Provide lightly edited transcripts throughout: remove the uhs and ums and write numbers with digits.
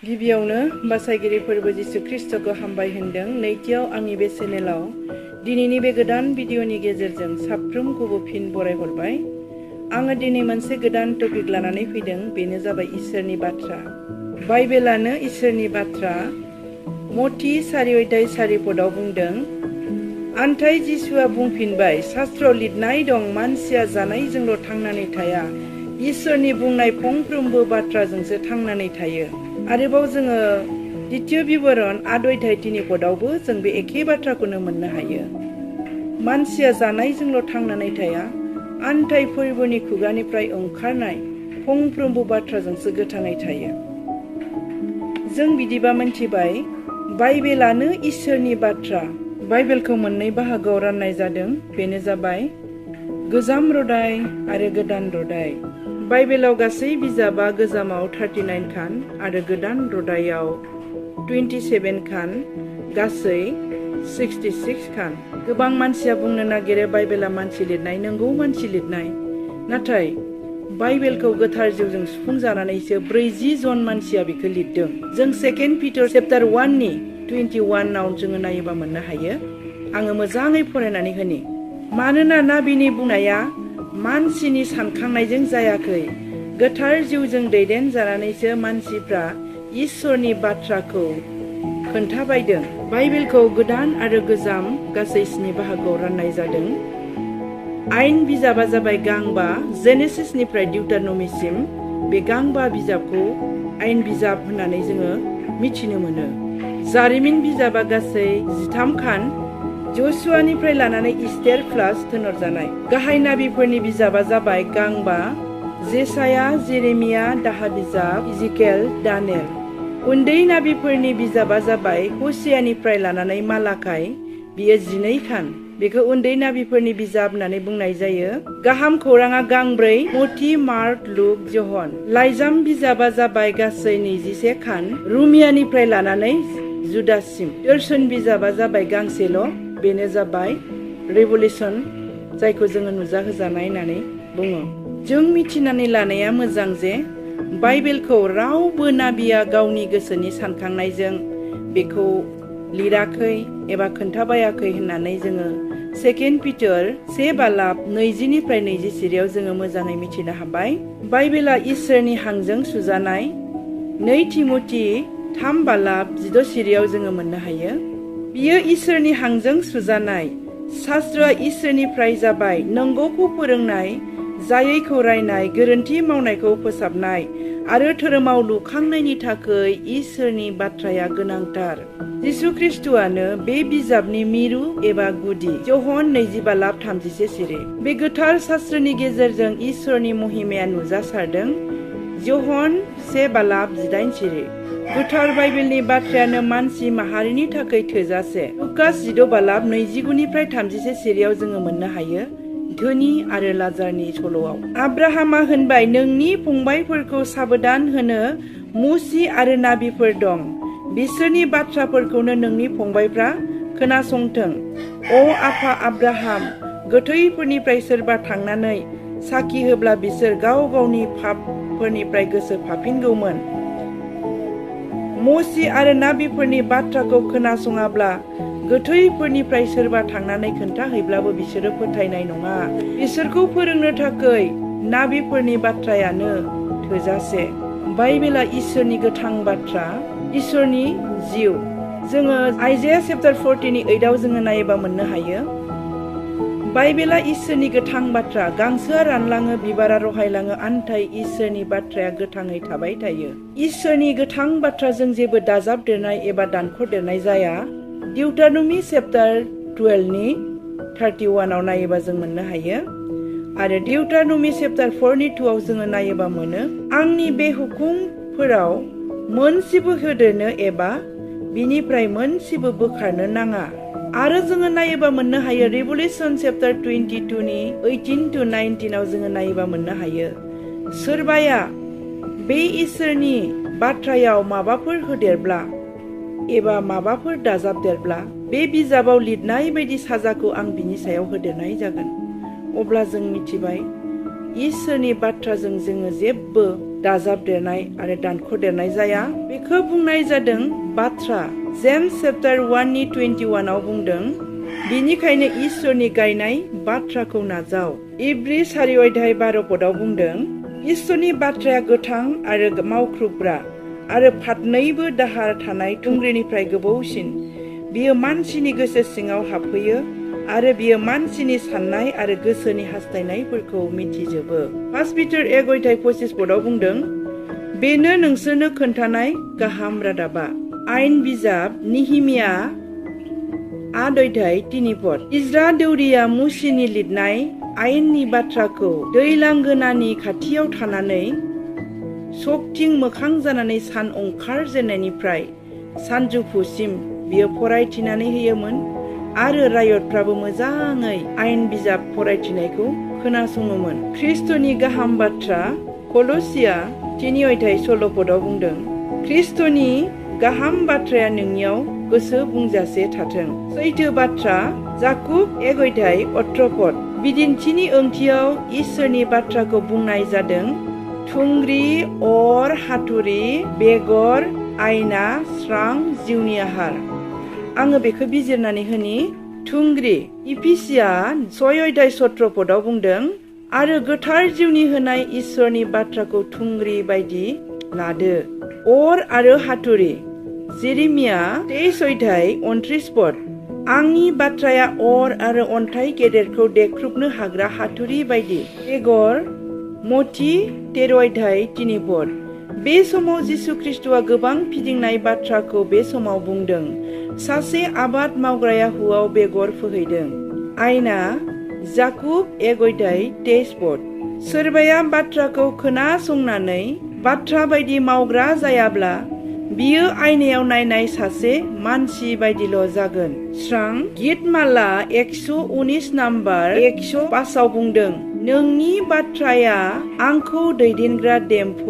गिबियावनो बासायगिरि फोरबो जिसु ख्रिस्टखौ हामबाय होनदों। नैथियाव आंनि बे चेनेलाव दिनैनि बे गोदान भिडिअनि गेजेरजों साफ्रोमखौबो फिन बरायहरबाय। आङो दिनै मोनसे गोदान टपिक लानानै फैदों, बेनो जाबाय इसोरनि बाथ्रा। बाइबेलानो इसोरनि बाथ्रा। मथि 4:4 बुंदों, आन्थाय जिसुआ बुंफिनबाय, शास्त्रआव लिरनाय दं, मानसिया जानायजोंल' थांनानै थाया, इसोरनि बुंनाय फंफ्रोमबो बाथ्राजोंसो थांनानै थायो। आरोबाव जोङो द्वितीय बिवरण 8:3 जों बे एखे बाथ्राखौनो मोननो हायो। मानसिया जानायजोंल' थांनानै थाया, आन्थाय फोरबोनि खुगानिफ्राय ओंखारनाय फंफ्रोमबो बाथ्राजोंसो गोथाङै थायो। जों बिदिबा मोनथिबाय बाइबेलानो इसोरनि बाथ्रा। बाइबेलखौ मोननै बाहागोआव राननाय जादों, बेनो जाबाय गोजाम रदाय आरो गोदान रदाय। बाइबेलाव गासै बिजाबा गोजामाव 39 खान आरो गोदान रदायाव 27 खान, गासै 66 खान। गोबां मानसिया बुंनो नागिरो बाइबेला मानसि लिरनाय। नंगौ, मानसि लिरनाय, नाथाय बाइबेलखौ गोथार जिउजों सुफुंजानानैसो 40 जन मानसिया बेखौ लिरदों। जों 2 पिटार चेप्टार 1 21 जोङो नायोबा मोननो हायो। आङो मोजाङै फरायनानै होनि। मानोना नाबिनि बुंनाया मानसिनि सानखांनायजों जायाखै, गोथार जिउजों दैदेनजानानैसो मानसिफ्रा इसोरनि बाथ्राखौ खोन्थाबायदों। बाइबेलखौ गोदान आरो गोजाम गासै 7 बाहागोआव राननाय जादों। आयेन बिजाबा जाबाय गांबा, जेनेसिसनिफ्राय डिउटारनमिसिम। बे गांबा बिजाबखौ आयेन बिजाब होननानै जोङो मिथिनो मोनो। जारिमिन बिजाबा गासै 13 खान, जसुआनिफ्राय लानानै इस्तेर प्लास थिनहरजानाय। गाहाय नाबिफोरनि बिजाबा जाबाय गांबा, जेसाया, जेरेमिया, दाहा बिजाब, इजिकेल, दानियेल। उन्दै नाबिफोरनि बिजाबा जाबाय हसियानिफ्राय लानानै मालाखाय, बियो 12 खान। बेखौ उन्दै नाबिफोरनि बिजाब होननानै बुंनाय जायो। गाहाम खौराङा गांब्रै, मथि, मार्क, लुक, जहन। लाइजाम बिजाबा जाबाय गासै 21 खान, रुमियानिफ्राय लानानै जुदासिम। दर्शन बिजाबा जाबाय गांसेल', बेनो जाबाय रेभलिउसन, जायखौ जोङो नुजाहोजानाय होननानै बुङो। जों मिथिनानै लानाया मोजां जे बाइबेलखौ रावबो नाबिया गावनि गोसोनि सानखांनायजों बेखौ लिराखै एबा खोन्थाबायाखै होननानै जोङो 2 पिटार 1:20-20 जोङो मोजाङै मिथिनो हाबाय। बाइबेला इसोरनि हांजों सुजानाय। 2 थिमथि 3:16 जोङो मोननो हायो। बियो इसोरनि हांजों सुजानाय। शास्त्रआ इसोरनिफ्राय जाबाय, नंगौखौ फोरोंनाय, जायैखौ रायनाय, गोरोन्थि मावनायखौ फोसाबनाय आरो धोरोमाव लुखांनायनि थाखाय इसोरनि बाथ्राया गोनांथार। जिसु ख्रिस्टआनो बे बिजाबनि मिरु एबा गुदि। जहन 20:31 बे गोथार शास्त्रनि गेजेरजों इसोरनि महिमाया नुजासारदों। जहन 1:18 गोथार बाइबेलनि बाथ्रायानो मानसि माहारिनि थाखाय थोजासे। लुकास 10:29-31 जोङो मोननो हायो। धोनि आरो लाजारनि सल'आव आब्राहामा होनबाय, नोंनि फंबायफोरखौ साबधान होनो मुसि आरो नाबिफोर दं, बिसोरनि बाथ्राफोरखौनो नोंनि फंबायफ्रा खोनासंथों। अ आफा आब्राहाम, गोथैफोरनिफ्राय सोरबा थांनानै साखि होब्ला बिसोर गाव गावनि पापफोरनिफ्राय गोसो फाफिनगौमोन। मुसि आरो नाबिफोरनि बाथ्राखौ खोनासङाब्ला गोथैफोरनिफ्राय सोरबा थांनानै खोन्थाहैब्लाबो बिसोरो फोथायनाय नङा। बिसोरखौ फोरोंनो थाखाय नाबिफोरनि बाथ्रायानो थोजासे। बाइबेला इसोरनि गोथां बाथ्रा, इसोरनि जिउ। जोङो आइजाया चेप्टार 48 जोङो नायोबा मोननो हायो। बाइबेला इसोरनि गोथां बाथ्रा। गांसोआ रानलाङो, बिबारा रहायलाङो, आन्थाय इसोरनि बाथ्राया गोथाङै थाबाय थायो। इसोरनि गोथां बाथ्राजों जेबो दाजाबदेरनाय एबा दानख'देरनाय जाया। डिउटारनमी चेप्टार 12:31 नायोबा जों मोननो हायो। आरो डिउटारनमी चेप्टार 4:2 जोङो नायोबा मोनो, आंनि बे हुकुमफोराव मोनसेबो होदेरनो एबा बिनिफ्राय मोनसेबो बोखारनो नाङा। आरो जोङो नायोबा मोननो हायो रेभलिउसन चेप्टार 22:18-19 जोङो नायोबा मोननो हायो, सोरबाया बे इसोरनि बाथ्रायाव माबाफोर होदेरब्ला एबा माबाफोर दाजाबदेरब्ला बे बिजाबाव लिरनाय बायदि साजाखौ आं बिनि सायाव होदेरनाय जागोन। अब्ला जों मिथिबाय इसोरनि बाथ्राजों जोङो जेबो दाजाबदेरनाय आरो दानख'देरनाय जाया। बेखौ बुंनाय जादों बाथ्रा। जेम्स चैप्टार 1:21 आव बुंदों, बिनिखायनो इसोरनि गायनाय बाथ्राखौ नाजाव। इब्री 4:12 बुंदों, इसोरनि बाथ्राया गोथां आरो मावख्रुबग्रा आरो फारनैबो दाहार थानाय थुंग्रिनिफ्राय गोबौसिन। बियो मानसिनि गोसो सिङाव हाबफैयो आरो बियो मानसिनि साननाय आरो गोसोनि हास्थायनायफोरखौ मिथिजोबो। 1 पिटार 1:25 बुंदों, बेनो नोंसोरनो खोन्थानाय गाहाम रादाबा। आयेन बिजाब निहिमिया 8:3 इजरा दौरिया मुसिनि लिरनाय आयेननि बाथ्राखौ दैलांगोनानि खाथियाव थानानै सकथिं मोखां जानानै सान ओंखारजेननायनिफ्राय सानजौफुसिम बियो फरायथिनानै होयोमोन आरो रायतफ्राबो मोजाङै आयेन बिजाब फरायथिनायखौ खोनासङोमोन। ख्रिस्टनि गाहाम बाथ्रा कलसिया 3:16 बुंदों, ख्रिस्टनि गाहाम बाथ्राया नोंनियाव गोसो बुंजासे थाथों। सैथो बाथ्रा जाकुब 1:18 बिदिन्थिनि ओंथियाव इसोरनि बाथ्राखौ बुंनाय जादों थुंग्रि, अर, हाथुरि, बेगर, आयना, स्रां, जिउनि आहार। आङो बेखौ बिजिरनानै होनि। थुंग्रि इफिसिया 6:17 बुंदों, आरो गोथार जिउनि होनाय इसोरनि बाथ्राखौ थुंग्रि बायदि लादो। अर आरो हाथुरि जेरेमिया 23:29 आंनि बाथ्राया अर आरो अन्थाइ गेदेरखौ देख्रुबनो हाग्रा हाथुरि बायदि। बेगर मथि 13:3 बे समाव जिसु ख्रिस्टआ गोबां फिदिंनाय बाथ्राखौ बे समाव बुंदों। सासे आबाद मावग्राया हुआव बेगर फोहैदों। आयना जाकुब 1:23 सोरबाया बाथ्राखौ खोनासंनानै बाथ्रा बायदि मावग्रा जायाब्ला बियो आयनायाव नायनाय सासे मानसि बायदिल' जागोन। स्रां गितमाला 119 नाम्बार 105 बुंदों, नोंनि बाथ्राया आंखौ दैदेनग्रा देम्फ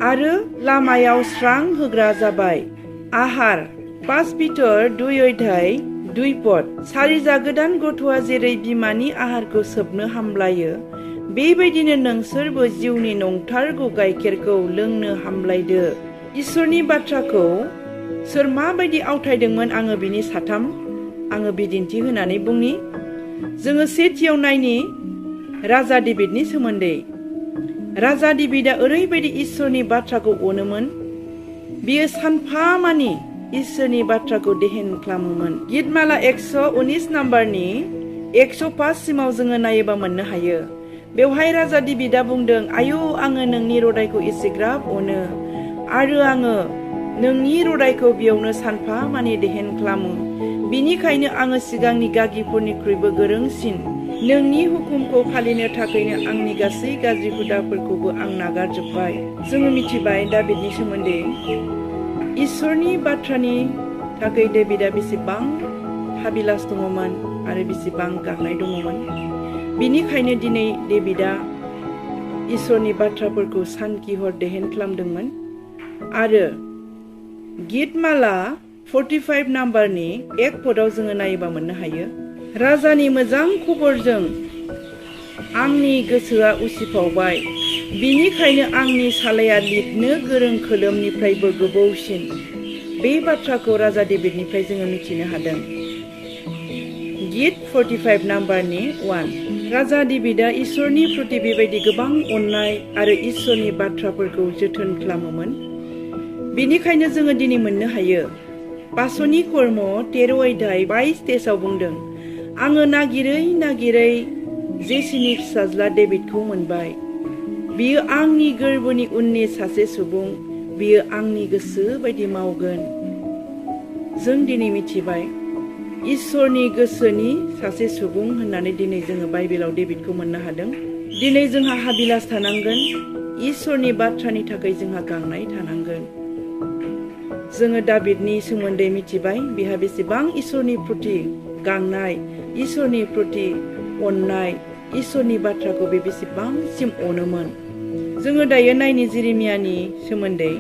आरो लामायाव स्रां होग्रा जाबाय। आहार 1 पिटार 2:2 सारिजागोदान गथ'आ जेरै बिमानि आहारखौ सोबनो हामलायो, बेबायदिनो नोंसोरबो जिउनि नंथारगौ गाइखेरखौ लोंनो हामलायदो। इसोरनि बाथ्राखौ सोर माबायदि आवथायदोंमोन आङो बिनि आङो बिदिन्थि होनानै बुंनि। जोङो सेथियाव नायनि राजा डेभिडनि सोमोन्दै। राजा डेभिडआ ओरैबायदि इसोरनि बाथ्राखौ अनोमोन, बियो सानफामानि इसोरनि बाथ्राखौ देहेन खालामोमोन। गितमाला 119 नाम्बारनि 105 सिमाव जोङो नायोबा मोननो हायो। बेवहाय राजा डेभिडआ बुंदों, आयौ आङो नोंनि रदायखौ एसेग्राब अनो आरो आङो नोंनि रदायखौ बेयावनो सानफा मानि देहेन खालामो। बिनिखायनो आङो सिगांनि गागिफोरनिख्रुइबो गोरोंसिन। नोंनि हुकुमखौ फालिनो थाखायनो आंनि गासै गाज्रि हुदाफोरखौबो आं नागारजोब्बाय। जोङो मिथिबाय दाबिदनि सोमोन्दै। इसोरनि बाथ्रानि थाखाय डेभिडआ बेसेबां हाबिलास दङमोन आरो बेसेबां गांनाय दङमोन। बिनिखायनो दिनै डेभिडआ इसोरनि बाथ्राफोरखौ सानखिहर देहेन खालामदोंमोन। आरो गितमाला 45 नाम्बारनि 1 पदआव जोङो नायोबा मोननो हायो, राजानि मोजां खबरजों आंनि गोसोआ उसिफावबाय, बिनिखायनो आंनि सालाया लिरनो गोरों खोलोमनिफ्रायबो गोबौसिन। बे बाथ्राखौ राजा डेभिडनिफ्राय जोङो मिथिनो हादों। गित 45 नाम्बारनि 1 राजा डेभिडआ इसोरनि प्रति बेबायदि गोबां अननाय आरो इसोरनि बाथ्राफोरखौ जोथोन खालामोमोन। बेनिखायनो जोङो दिनै मोननो हायो। पासनि कर्म 13:22 बुंदों, आङो नागिरै जेसिनि फिसाज्ला डेभिडखौ मोनबाय। बियो आंनि गोरबोनि उननि सासे सुबुं, बियो आंनि गोसो बायदि मावगोन। जों दिनै मिथिबाय इसोरनि गोसोनि सासे सुबुं होननानै दिनै जोङो बाइबेलाव डेभिडखौ मोननो हादों। दिनै जोंहा हाबिलास थानांगोन, इसोरनि बाथ्रानि थाखाय जोंहा गांनाय थानांगोन। जोङो दाबिदनि सोमोन्दै मिथिबाय, बिहा बेसेबां इसोरनि प्रति गांनाय, इसोरनि प्रति अननाय, इसोरनि बाथ्राखौ बे बेसेबांसिम अनोमोन। जोङो दायो नायनि जेरेमियानि सोमोन्दै।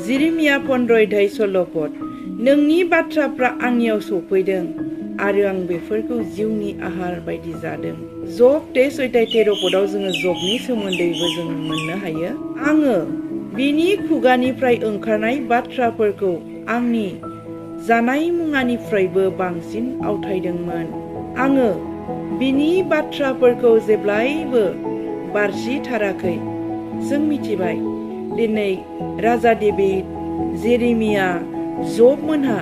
जेरेमिया 15:16 नोंनि बाथ्राफ्रा आंनियाव सफैदों आरो आं बेफोरखौ जिउनि आहार बायदि जादों। जब 23:13 जोङो जबनि सोमोन्दैबो जों मोननो हायो। आङो बिनि खुगानिफ्राय ओंखारनाय बाथ्राफोरखौ आंनि जानाय मुवानिफ्रायबो बांसिन आवथायदोंमोन। आङो बिनि बाथ्राफोरखौ जेब्लायबो बारसिथाराखै। जों मिथिबाय दिनै राजा डेभिड, जेरेमिया, जब मोनहा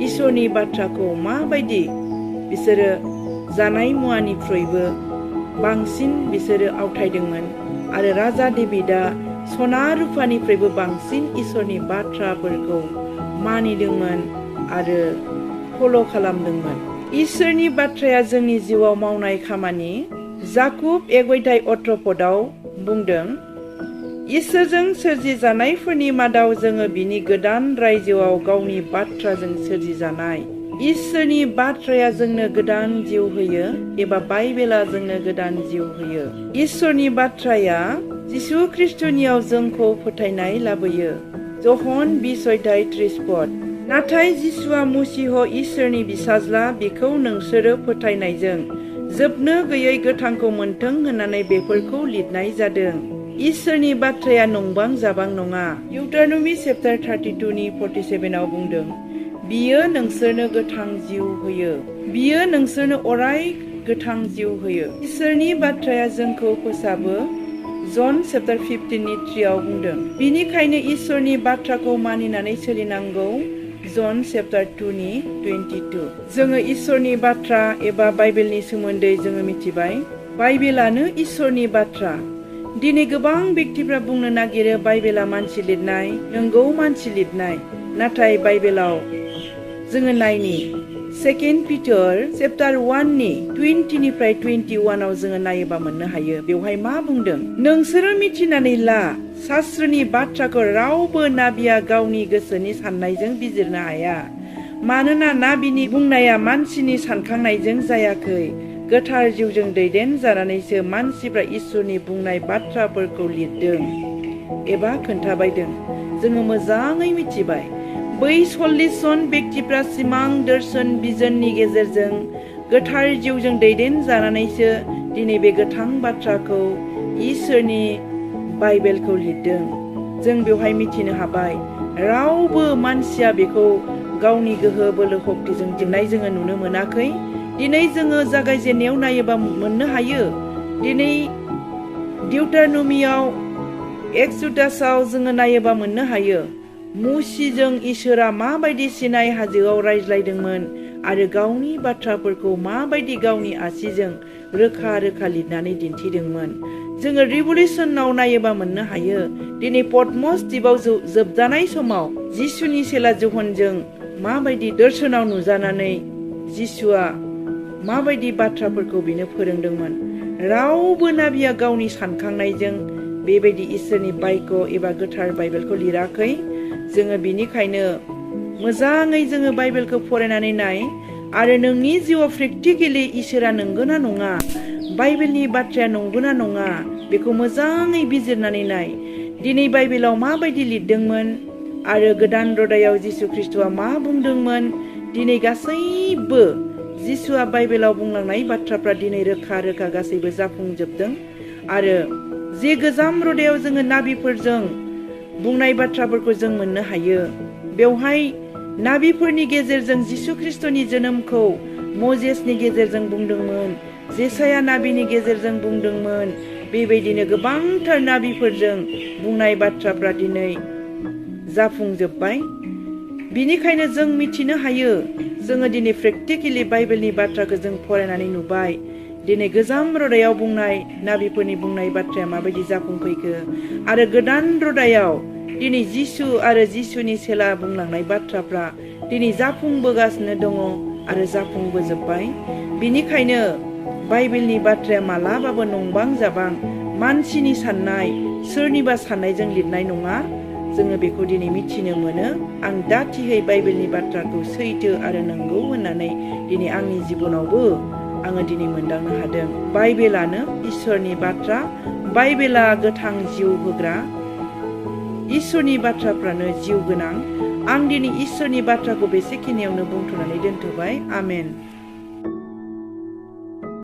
इसोरनि बाथ्राखौ माबायदि बिसोरो जानाय मुवानिफ्रायबो बांसिन बिसोरो आवथायदोंमोन आरो राजा डेभिडआ सना रुफानिफ्रायबो बांसिन इसोरनि बाथ्राफोरखौ मानिदोंमोन आरो फल' खालामदोंमोन। इसोरनि बाथ्राया जोंनि जिउआव मावनाय खामानि। जाकुब 1:18 बुंदों, इसोरजों सोरजिजानायफोरनि मादाव जोङो बिनि गोदान रायजोआव गावनि बाथ्राजों सोरजिजानाय। इसोरनि बाथ्राया जोंनो गोदान जिउ होयो एबा बाइबेला जोंनो गोदान जिउ होयो। इसोरनि बाथ्राया जिसु ख्रिस्टनियाव जोंखौ फोथायनाय लाबोयो। जहन 20:34 नाथाय जिसुआ मसीह इसोरनि बिसाज्ला बिखौ नोंसोरो फोथायनायजों जोबनो गैयै गोथांखौ मोनथों होननानै बेफोरखौ लिरनाय जादों। इसोरनि बाथ्राया नंबां जाबां नङा। इउटारनमी चैप्टार 32:47 बुंदों, बियो नोंसोरनो गोथां जिउ होयो। बियो नोंसोरनो अराय गोथां जिउ होयो। इसोरनि बाथ्राया जोंखौ फोसाबो। जन चैप्टार 15:3 बुंदों, बिनिखायनो इसोरनि बाथ्राखौ मानिनानै सोलिनांगौ। जन चैप्टार 2:22 जोङो इसोरनि बाथ्रा एबा बाइबेलनि सोमोन्दै जोङो मिथिबाय। बाइबेलानो इसोरनि बाथ्रा। दिनै गोबां व्यक्तिफ्रा बुंनो नागिरो बाइबेला मानसि लिरनाय। नंगौ, मानसि लिरनाय, नाथाय बाइबेलाव जोङो नायनि 2 पिटार चैप्टार 1:20-21 जोङो नायोबा मोननो हायो। बेवहाय मा बुंदों? नोंसोरो मिथिनानै ला, शास्त्रनि बाथ्राखौ रावबो नाबिया गावनि गोसोनि साननायजों बिजिरनो हाया। मानोना नाबिनि बुंनाया मानसिनि सानखांनायजों जायाखै। गोथार जिउजों दैदेन जानानैसो मानसिफ्रा इसोरनि बुंनाय बाथ्राफोरखौ लिरदों एबा खोन्थाबायदों। जोङो मोजाङै मिथिबाय। बै 40 जन व्यक्तिफ्रा सिमां दर्शन बिजननि गेजेरजों गोथार जिउजों दैदेन जानानैसो दिनै बे गोथां बाथ्राखौ इसोरनि बाइबेलखौ लिरदों। जों बेवहाय मिथिनो हाबाय रावबो मानसिया बेखौ गावनि गोहो बोलो सक्तिजों दिन्नाय जोङो नुनो मोनाखै। दिनै जोङो जागायजेननायाव नायोबा मोननो हायो। दिनै डिउटारनमीयाव एक्सुडासाव जोङो नायोबा मोननो हायो। मुसिजों इसोरा माबायदि सिनाय हाजोआव रायज्लायदोंमोन आरो गावनि बाथ्राफोरखौ माबायदि गावनि आसिजों रोखा रोखा लिरनानै दिन्थिदोंमोन। जोङो रिभलिउसनाव नायोबा मोननो हायो। दिनै पटमस द्वीपाव जोबजानाय समाव जिसुनि सेला जहनजों माबायदि दर्शनाव नुजानानै जिसुआ माबायदि बाथ्राफोरखौ बिनो फोरोंदोंमोन। रावबो नाबिया गावनि सानखांनायजों बेबायदि इसोरनि बायक एबा गोथार बाइबेलखौ लिराखै। जोङो बिनिखायनो मोजाङै जोङो बाइबेलखौ फरायनानै नाय आरो नोंनि जिउआव प्रेक्टिकेलि इसोरा नंगौना नङा, बाइबेलनि बाथ्राया नंगौना नङा, बेखौ मोजाङै बिजिरनानै नाय। दिनै बाइबेलाव माबायदि लिरदोंमोन आरो गोदान रदायाव जिसु ख्रिस्टआ मा बुंदोंमोन। दिनै गासैबो जिसुआ बाइबेलाव बुंलांनाय बाथ्राफ्रा दिनै रोखा रोखा गासैबो जाफुंजोबदों। आरो जे गोजाम रदायाव जोङो नाबिफोरजों बुंनाय बाथ्राफोरखौ जों मोननो हायो। बेवहाय नाबिफोरनि गेजेरजों जिसु ख्रिस्टनि जोनोमखौ मजेसनि गेजेरजों बुंदोंमोन, जेसाया नाबिनि गेजेरजों बुंदोंमोन। बेबायदिनो गोबांथार नाबिफोरजों बुंनाय बाथ्राफ्रा दिनै जाफुंजोब्बाय। बिनिखायनो जों मिथिनो हायो, जोङो दिनै प्रेक्टिकेलि बाइबेलनि बाथ्राखौ जों फरायनानै नुबाय। दिनै गोजाम रदायाव बुंनाय नाबिफोरनि बुंनाय बाथ्राया माबायदि जाफुंफैखो आरो गोदान रदायाव दिनै जिसु आरो जिसुनि सेला बुंलांनाय बाथ्राफ्रा दिनै जाफुंबोगासिनो दङ आरो जाफुंबोजोब्बाय। बिनिखायनो बाइबेलनि बाथ्राया मालाबाबो नंबां जाबां मानसिनि साननाय सोरनिबा साननायजों लिरनाय नङा। जोङो बेखौ दिनै मिथिनो मोनो। आं दाथिहै बाइबेलनि बाथ्राखौ सैथो आरो नंगौ होननानै दिनै आंनि जिबनावबो आङो दिनै मोनदांनो हादों। बाइबेलानो इसोरनि बाथ्रा। बाइबेला गोथां जिउ होग्रा। इसोरनि बाथ्राफ्रानो जिउ गोनां। आं दिनै इसोरनि बाथ्राखौ बेसेखिनियावनो बुंथ'नानै दोनथ'बाय। आमेन।